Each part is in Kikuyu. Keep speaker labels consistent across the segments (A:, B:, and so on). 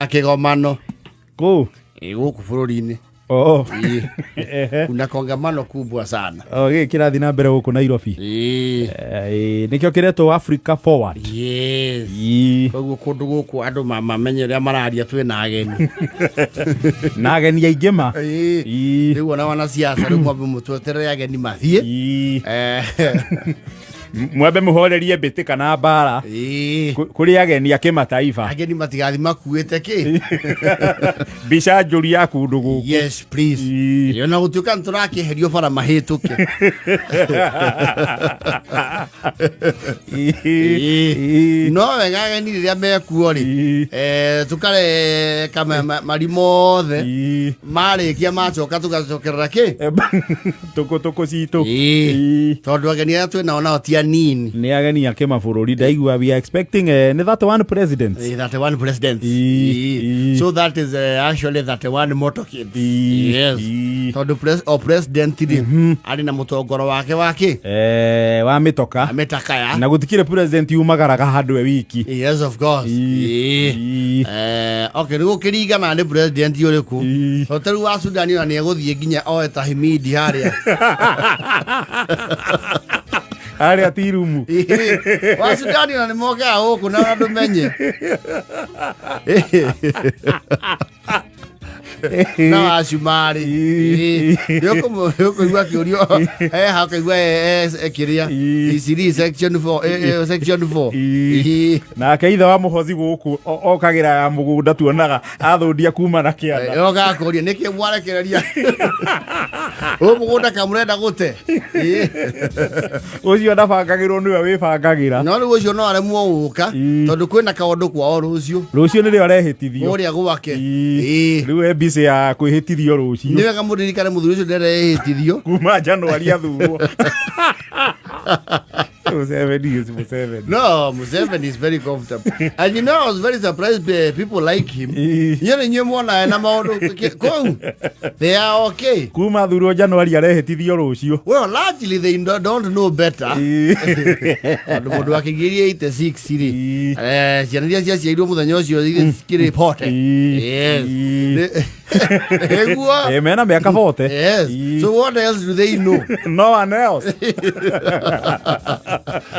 A: Kĩgomano.
B: Kũ?
A: Ĩ, gũkũ bũrũri-inĩ.
B: Oo.
A: Ĩ,
B: Ehe.
A: kuna kongamano kubwa sana.
B: O, gĩkĩ kĩrathiĩ na mbere gũkũ Nairobi.
A: Ĩ,
B: Eh, nĩkĩo kĩretwo Africa Forward.
A: yes.
B: Ii.
A: Koguo kũndũ gũkũ andũ mamenye ũrĩa mararia, twĩ na ageni.
B: Na ageni aingĩ ma.
A: Ĩ,
B: Ii.
A: rĩu ona wanasiasa rĩu mwambe mũtweterere ageni mathiĩ.
B: Ii.
A: Eh,
B: Mwambe mũhorerie mbĩtĩka na mbara.
A: Ĩ,
B: Kũrĩ ageni a kĩmataifa.
A: Ageni matigathi makuĩte kĩ.
B: Mbica njũru ya kũndũ gũkũ.
A: Yes, please.
B: Ii.
A: Ĩ, ona gũtuĩka nĩ tũrakĩeherio bara mahĩtũke.
B: Ii.
A: Ĩ.
B: Ii.
A: No wega ageni rĩrĩa mekuo rĩ,
B: Ii.
A: tũkareka mari mothe.
B: Ii.
A: Marĩkia macoka tũgacokerera kĩ.
B: Tũkũ tũkũ citũ.
A: Ii.
B: Ii.
A: Tondũ ageni arĩa twĩ nao nao ti anini.
B: Nĩ ageni a kĩmabũrũri, ndaigua we are expecting nĩ 31 presidents.
A: 31 presidents.
B: Ii.
A: Ii.
B: Ii.
A: So that is actually 31 motorcades.
B: Ii.
A: Yes.
B: Ii.
A: Tondũ o president rĩ, arĩ na mũtongoro wake wake.
B: Wa mĩtoka.
A: Mĩtakaya.
B: Na gũtikĩrĩ president umagaraga handũ e wiki.
A: Yes, of course.
B: Ii.
A: Ii.
B: Ii.
A: Okay, nĩ gũkĩringana nĩ president ũrĩkũ.
B: Ii.
A: Tondũ ta rĩu wa Sudan ona nĩ egũthiĩ nginya oe tahimidi harĩa.
B: Harĩa ti rumu.
A: Ii. Wa Sudan ona nĩ mokaga gũkũ na andũ menye na wa Cumarĩ.
B: Ii.
A: Nĩ ũkũigua kĩũrio heha ũkaigua kĩrĩa
B: Ii.
A: Isiri section 4, section 4.
B: Ii. Nake ithe wa mũhothi gũkũ okagĩra ya mũgũnda, tuonaga athũndia kuma na kĩanda.
A: Yoga kũria nĩkĩ mwarekereria ũyũ mũgũnda kamũrenda gũte. Ii.
B: Ũcio ndabangagĩrwo, nĩwe wĩbangagĩra.
A: No rĩu ũcio no aremwo gũka
B: Ii.
A: tondũ kwĩna kaũndũ kwao rũciũ.
B: Rũciũ nĩrĩo arehĩtithio.
A: Kũrĩa gwake.
B: Ii.
A: Ii.
B: Rĩu e busy ya kwĩhĩtithio
A: Nĩ
B: rũciũ.
A: wega mũririkane mũthuri ũcio nderehĩtithio.
B: Kuma Januari athurwo. Museveni is Museveni.
A: No, Museveni is very comfortable. And you know, I was very surprised people like him.
B: Ii.
A: Inyuĩ nĩ inyuĩ mwonaga na maũndũ kũu. They are okay.
B: Kuma athurwo Januari arehĩtithio rũciũ.
A: Well, largely they don't know better.
B: Ii.
A: Tondũ mũndũ akĩgiria 86 rĩ,
B: Ii.
A: Ciana iria ciaciarirwo mũthenya ũcio iria cikĩrĩ 40.
B: Ii.
A: Yes.
B: Ii.
A: Nĩguo.
B: Mena mĩaka 40.
A: Yes.
B: Ii.
A: So what else do they know?
B: No one else.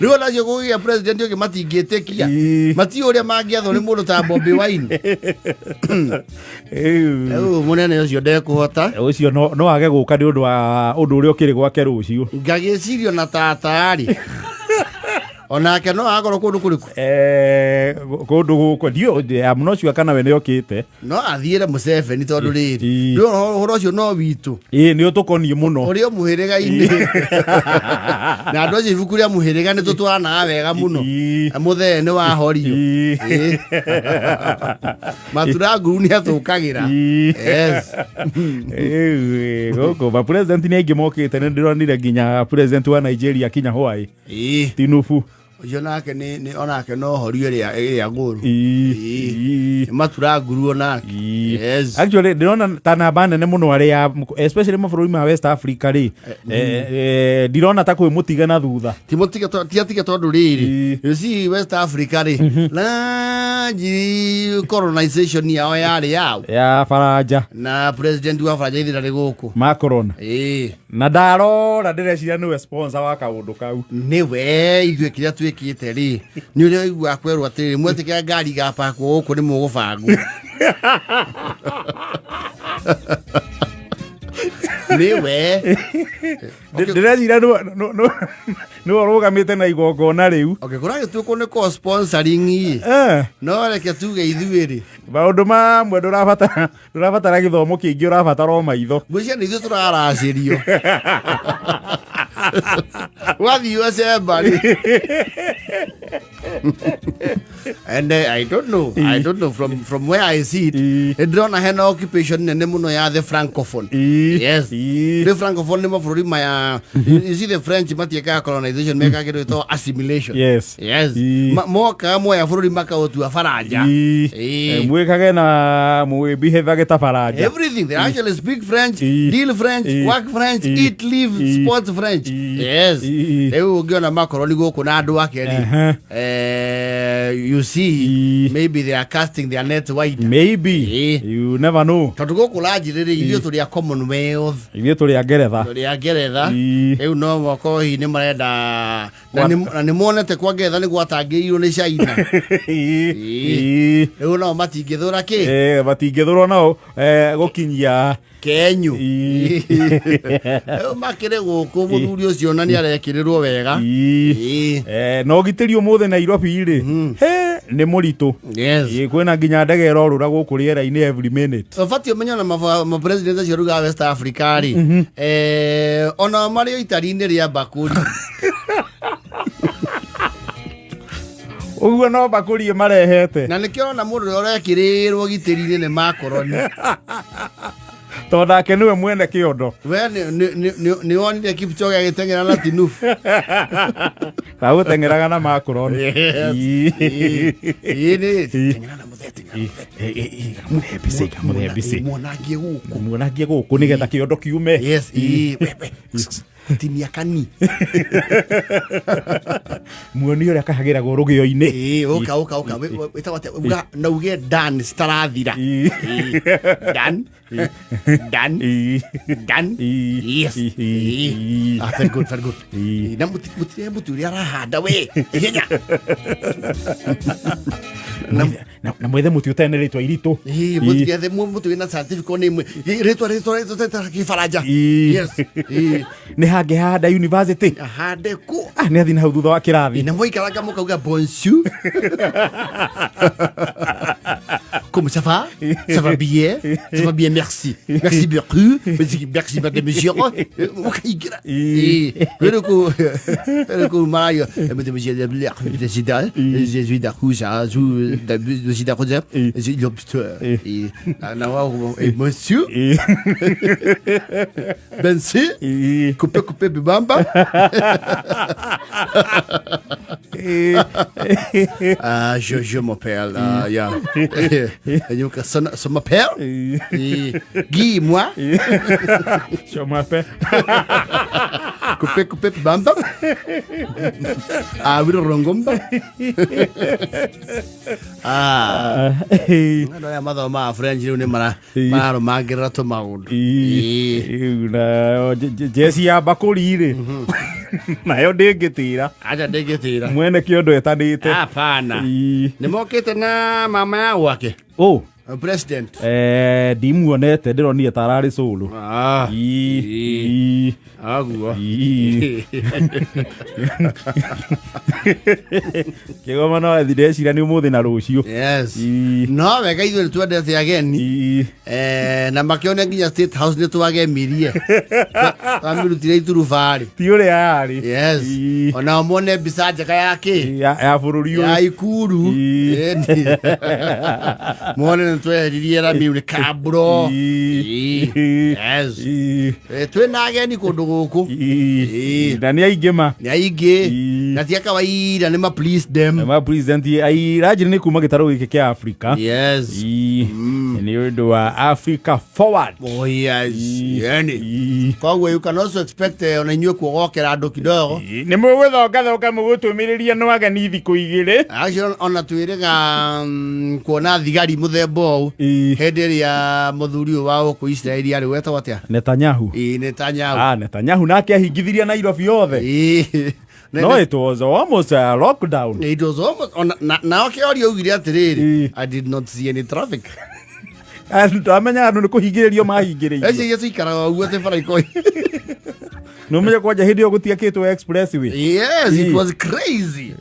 A: Rĩu onacio kũgĩa president ũngĩ matingĩtĩkia.
B: Ii.
A: Matiũ ũrĩa mangĩathwo nĩ mũndũ ta Bobi Wine.
B: Ĩu.
A: Rĩu mũnene ũcio ndekũhota.
B: Ũcio no age gũka nĩ ũndũ wa ũndũ ũrĩa ũkĩrĩ gwake rũciũ.
A: Ngagĩcirio na tata rĩ, onake no akorwo kũndũ kũrĩkũ.
B: Kũndũ gũkũ ndiũ, I'm not sure kana we nĩ okĩte.
A: No athiĩre Museveni tondũ rĩrĩ,
B: Ii.
A: rĩu ũhoro ũcio no witũ.
B: Ĩĩ, nĩ ũtũkoniĩ mũno.
A: Ũrĩ o mũhĩrĩga-inĩ na andũ acio ibuku rĩa mũhĩrĩga nĩ tũtwaranaga wega mũno.
B: Ii.
A: Mũthee nĩ wahorio.
B: Ii.
A: Ii. Matura nguru nĩ athũkagĩra.
B: Ii.
A: Yes.
B: Ĩu, gũkũ ma president nĩ aingĩ mokĩte, nĩ ndĩronire nginya president wa Nigeria kinya hwaĩ.
A: Ii.
B: Tinubu.
A: Ũcio nake nĩ onake no horio ĩrĩa ngũrũ.
B: Ii.
A: Ii.
B: Ii.
A: Nĩ matura nguru onake.
B: Ii.
A: Yes.
B: Actually ndĩrona ta namba nene mũno arĩa especially mabũrũri ma West Africa rĩ, ndirona ta kwĩ mũtige na thutha.
A: Tiatige tondũ rĩrĩ,
B: Ii.
A: you see, West Africa rĩ, largely colonization yao yarĩ yao
B: ya Faranja.
A: Na president wa Faranja ithira rĩ gũkũ.
B: Macron.
A: Ĩĩ.
B: Na ndarora ndĩreciria nĩwe sponsor wa kaũndũ kau.
A: Nĩwe. Ithuĩ kĩrĩa twĩkĩte rĩ, nĩ ũrĩa ũiguaga kwerwo atĩrĩrĩ, mwetĩkĩra ngari igapakwo gũkũ nĩ mũgũbangwo. Nĩwe.
B: Ndĩreciria nĩwe ũrũgamĩte na igongona rĩu.
A: Okay, kũragĩtuĩkwo nĩ ko sponsoring ĩ, no reke tuge ithuĩ rĩ,
B: Maũndũ mamwe ndũrabatara gĩthomo kĩingĩ, ũrabatara o maitho.
A: Ngwĩciria nĩ ithuĩ tũraracĩrio wathiĩ assembly. And I don't know from where I see it,
B: Ii.
A: ndĩrona hena occupation nene mũno ya the francophone. Yes. The francophone nĩ mabũrũri maya. You see, the French matiĩkaga colonization, mekaga kĩndũ gĩtagwo assimilation. Yes. Mokaga moya bũrũri makaũtua Faranja. Ii.
B: Mwĩkage na mwĩbihĩthage ta Faranja.
A: Everything. They actually speak French,
B: Ii.
A: deal French,
B: Ii.
A: work French,
B: Ii.
A: eat, live,
B: Ii.
A: sport French.
B: Ii.
A: Yes.
B: Ii.
A: Rĩu ũngĩona makoroni gũkũ na andũ ake rĩ,
B: Ehe.
A: You see, maybe they are casting their net wide.
B: Maybe. You never know.
A: Tondũ gũkũ ranjĩrĩrĩ ithuĩ tũrĩ a Commonwealth.
B: Ithuĩ tũrĩ a Ngeretha.
A: Tũrĩ a Ngeretha. Rĩu no moko hihi nĩ marenda na nĩ monete kwa Ngeretha nĩ gwatangĩirwo nĩ China. Rĩu nao matingĩthũra kĩ.
B: Matingĩthũrwo nao gũkinyia
A: kenyu. Rĩu makĩrĩ gũkũ mũthuri ũcio na nĩ arekĩrĩrwo wega.
B: Na ũgitĩri ũmũthĩ Nairobi rĩ, he nĩ mũritũ. Kwĩna nginya ndege ĩrorũra gũkũ rĩera-inĩ every minute.
A: Ũbatiĩ ũmenye ona mapresident acio ruga West Africa rĩ, ona marĩ o itari-inĩ rĩa mbakũri.
B: Ũguo no mbakũri marehete.
A: Na nĩkĩo ona mũndũ ũrĩa ũrekĩrĩrwo gitĩri-inĩ nĩ makoroni.
B: Tondũ nake nĩwe mwene kĩondo.
A: We nĩ wonire Kipchoge agĩteng'era na tinubu?
B: Gagũteng'eraga na makoroni.
A: Ĩĩ, nĩ teng'era na mũthee, teng'era na mũthee.
B: Kamũhe mbici, kamũhe mbici.
A: Muonangie gũkũ.
B: Muonangie gũkũ nĩgetha kĩondo kiume.
A: Yes, ĩĩ, we, tinia kani.
B: Muoni ũrĩa kahagĩragwo rũgĩo-inĩ.
A: Ĩĩ, ũka ũka ũka. Wĩtagwo atĩa? Uga na uge dan citarathira. Ĩĩ. Dan dan dan. Yes. Ĩĩ. Ah, very good, very good. Na mũtirĩ mũtu ũrĩa arahanda we ihenya.
B: Na mwethe mũtĩ ũtarĩ na rĩtwa iritũ.
A: Ĩĩ, mũtigethe mũtu wĩna certificate nĩ ĩmwe rĩtwa kĩbaranja. Yes. Ĩĩ.
B: Nĩ hangĩhanda university.
A: Ahande kũ?
B: Ah, nĩ athi na hau thutha wa kĩrathi.
A: Na mwikaranga mũkauga bonjour, comment ça va? Ça va bien? Ça va bien, merci, merci beaucoup, merci, merci madame, monsieur. Mukaingira rĩrĩ kũ rĩrĩ kũ maragia madame, monsieur, je suis d'accord, je suis d'accord, na wa monsieur Bensi, coupe coupe bibamba. Ah, je m'appelle, yeah. Et ça m'appelle Guy, moi.
B: Je m'appelle.
A: Coupe coupe bibamba. Ah, wiro rongomba. Ah, andũ aya mathomaga French rĩu nĩ mararũmangĩrĩra tũmaũndũ.
B: Nayo jeci ya mbakũri rĩ, nayo ndĩngĩtĩra.
A: Acha ndĩngĩtĩra.
B: Mwene kĩondo etanĩte.
A: Hapana. Nĩ mokĩte na mama ya gwake.
B: Ũ?
A: President.
B: Ndimuonete, ndĩronire ta ararĩ cũrũ.
A: Ah. Aguo.
B: Kĩgomano ndĩreciria nĩ ũmũthĩ na rũciũ.
A: Yes. No wega ithuĩ nĩ twendete ageni. Na makĩone nginya State House nĩ twagemirie. Twamirutire iturubarĩ.
B: Ti ũrĩa yarĩ.
A: Yes. Onao mone mbica njega ya kĩ?
B: Ya bũrũri ũyũ.
A: Ya Ikuru. Ĩni. Mone nĩ tweheririe rami nĩ kamburo. Yes. Twĩna ageni kũndũ gũkũ.
B: Na nĩ aingĩ ma.
A: Nĩ aingĩ. Na ti a kawaida, nĩ ma please them.
B: Ma president airanjĩrĩ nĩ kuma gĩtarũ gĩkĩ kĩa Africa.
A: Yes.
B: Nĩ ũndũ wa Africa Forward.
A: Oh yes. Yani. Koguo you can also expect ona inyuĩ kuogokera andũ kidogo.
B: Nĩ mũgũthongathonga mũgũtũmĩrĩria no ageni thikũ igĩrĩ.
A: Acio ona twĩrĩga kuona thigari mũthemba ũũ hĩndĩ ĩrĩa mũthuri ũyũ wa gũkũ Israeli arĩ wetagwo atĩa?
B: Netanyahu.
A: Ĩĩ, Netanyahu.
B: Ah, Netanyahu nake ahingithirie Nairobi yothe.
A: Ĩĩ.
B: No, it was almost a lockdown.
A: It was almost, ona, na oke oria augire atĩrĩrĩ, I did not see any traffic.
B: Ndamenya andũ nĩ kũhingĩrĩrio mahingĩrĩirio.
A: Eci iria tuikaraga ũguo atĩ bara ikoi.
B: Nĩ ũmenye kwanja hĩndĩ ĩyo gũtiakĩtwo expressway.
A: Yes, it was crazy.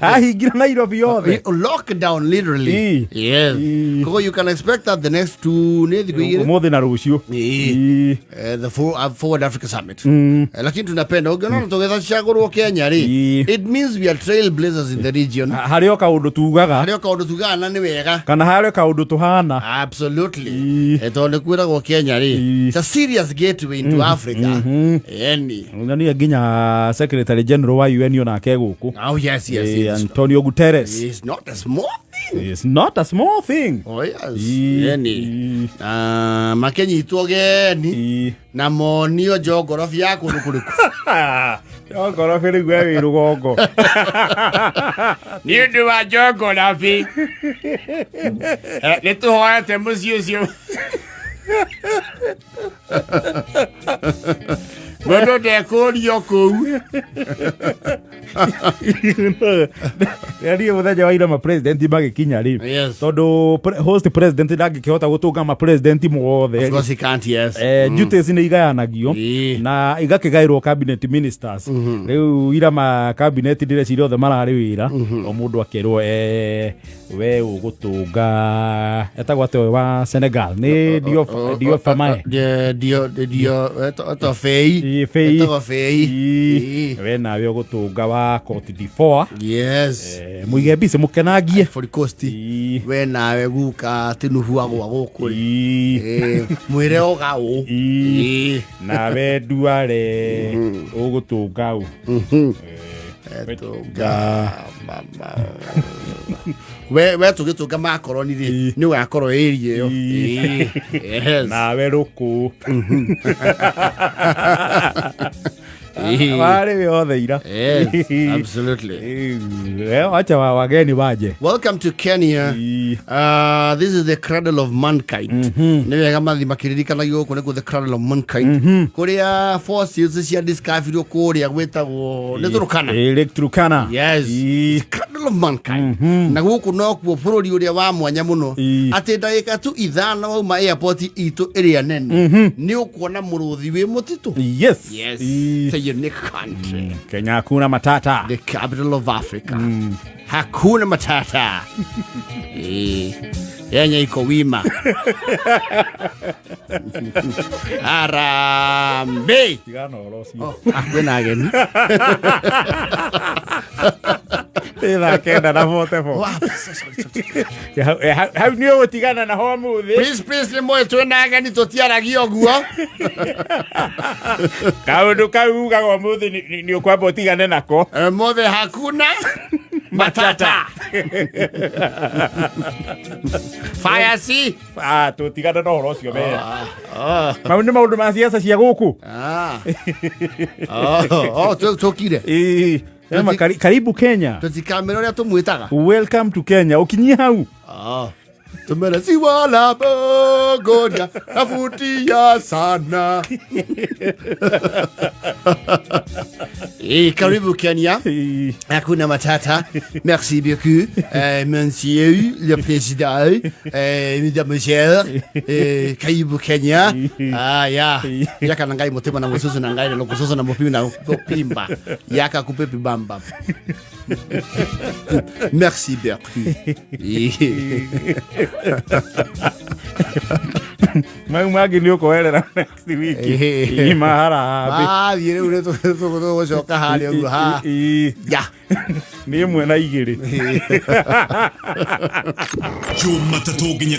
B: Ahingira Nairobi yothe.
A: Lockdown literally. Yes. Koguo you can expect that the next two nĩ thikũ igĩrĩ.
B: Ũmũthĩ na rũciũ.
A: The Forward Africa Summit. Lakini tunapenda ũngĩona tũgĩthacagũrwo Kenya rĩ, it means we are trailblazers in the region.
B: Harĩ o kaũndũ tugaga.
A: Harĩ o kaũndũ tugaga na nĩ wega.
B: Kana harĩ o kaũndũ tũhana.
A: Absolutely. Tondũ nĩ kwĩragwo Kenya rĩ, it's a serious gateway into Africa. Eni.
B: Nyonia nginya Secretary General wa UN onake gũkũ.
A: Oh yes, yes, yes.
B: Antonio Guterres.
A: It's not a small thing.
B: It's not a small thing.
A: Oh yes. Eni. Makenyitwo geni na monio geography ya kũndũ kũrĩkũ.
B: Njongorobi rĩu we wĩ rũgongo.
A: Nĩ ũndũ wa njongorabĩ nĩ tũhoete mũciĩ ũcio mũndũ ndekũrio kũu.
B: Niĩ mũthenya wa ira ma president magĩkinya rĩ, tondũ host president ndangĩkĩhota gũtũnga ma president mothe.
A: Of course he can't, yes.
B: Duties nĩ igayanagio na igakĩgaĩrwo cabinet ministers. Rĩu ira ma cabinet ndĩreciria othe mararĩ wĩra, o mũndũ akerwo, we ũgũtũnga etagwo atĩa ũyũ wa Senegal, nĩ Dio Famae.
A: Dio eto Fei.
B: Ĩ, Faye.
A: Etagwo Fei.
B: Ĩ, we nawe ũgũtũnga wa Cote d'Ivoire. Mũige mbici mũkenangie.
A: Ivory Coast. We nawe guka Tinubu agwa gũkũ rĩ. Mwĩre oga ũ.
B: Nawe Duale ũgũtũnga ũ?
A: Etũnga mama we tũgĩtũnga makoroni rĩ, nĩ ũgakorwo ĩria ĩyo. Yes.
B: Nawe rũkũ warĩ wĩ othe ira.
A: Yes, absolutely.
B: Wacha wageni waje.
A: Welcome to Kenya. This is the cradle of mankind. Nĩ wega mathi makĩririkanagio gũkũ nĩkuo the cradle of mankind. Kũrĩa fossils cia discovery kũrĩa gwĩtagwo nĩ Turkana.
B: Lake Turkana.
A: Yes. It's the cradle of mankind. Na gũkũ nokuo bũrũri ũrĩa wa mwanya mũno atĩ ndagĩka tu 5 wauma airport itũ ĩrĩa nene nĩ ũkuona mũrũthi wĩ mũtitũ. Yes. It's a unique country.
B: Kenya hakuna matata.
A: The capital of Africa. Hakuna matata. Kenya iko wima. Harambee.
B: Tigana ũhoro ũcio.
A: Oh, kwĩna ageni.
B: Nĩ thaa 9 na 44.
A: Wow, sorry, sorry, sorry.
B: Hau nĩ ũgũtigana na ũmũthĩ.
A: Please, please, nĩ mũĩ twĩna ageni tũtiaragia ũguo.
B: Kaũndũ kau ugaga ũmũthĩ nĩ ũkwamba ũtigane nako.
A: Ũmũthĩ hakuna matata. Fire si.
B: Tũtigane na ũhoro ũcio mbere. Mau nĩ maũndũ ma siasa cia gũkũ.
A: Oh, tũkire.
B: Sema karibu Kenya.
A: Tũtikamera ũrĩa tũmwĩtaga.
B: Welcome to Kenya. Ũkinyie hau.
A: Tumera ziwa la Bogoria navutia sana. Karibu Kenya. Hakuna matata. Merci beaucoup, monsieur le président, mesdemoiselles. Karibu Kenya. Ya. Yaka na ngai motema na mosusu na ngai na lokososo na mopimi na popimba. Yaka kupepi bamba. Merci beaucoup.
B: Mau mangĩ nĩ ũkoerera next week. Ĩ, maharambĩ.
A: Mathiĩ rĩu nĩ tũgũcoka harĩa ũguo ha. Ya.
B: Nĩ 1 na 2.
C: Jumatatũ nginya